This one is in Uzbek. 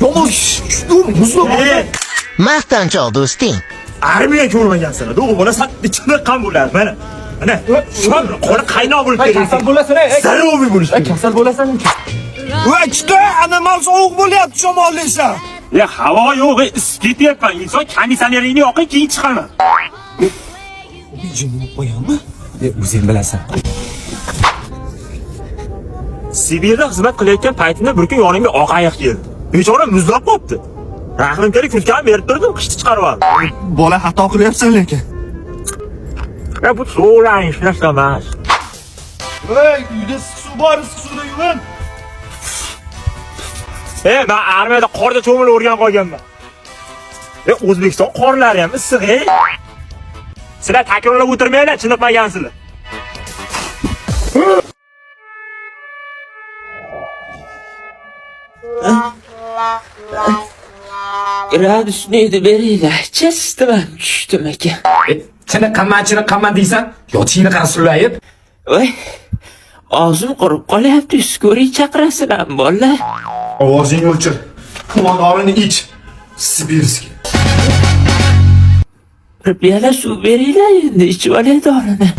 Yomon muzlab. Maqtanchoq do'sting. Armiya ko'rmagansan. Do'g'i bola san chiniqqan bo'ladi. Mana. Mana. Qoni qaynoq bo'lib Kasal ketadi. bo'lasan, ey. Здоровый bo'lish. Kasal bo'lasan. Voy, chiqa, anomal sovuq bo'lyapti shamollasa. Ya havo yo'q, isib ketyapman. Inson konditsioneringni yoqing, keyin chiqaman. Jinni qo'yami? O'zing bilasan. Sibirda xizmat qilayotgan paytimda bir kun yonimga oq ayiq keldi. Bechora muzlab qolibdi. Rahmim kelib kurtkamni berib turdim, qishni chiqarib oldim. Bola xato qilyapsan lekin. Ya bu so'lang hech narsa emas. Voy, uyda issiq suv bor, issiq suvda yuvin. E, men armiyada qorda cho'milib o'rganib qolganman. E, O'zbekiston qorlari ham issiq, ey. Sizlar takrorlab o'tirmanglar, chiniqmagansizlar. Gradusni beringlar. Chestim tushdim ekan. Chiniqqanman, chiniqqanman deysan, yotishingni qara sullayib. Voy. Og'zim qurib qolyapti. Skoriy chaqirasizlar, bolalar. Ovozingni o'chir. Tuman ich. Sibirskiy. Bir piyola suv beringlar endi ichib olay dorini.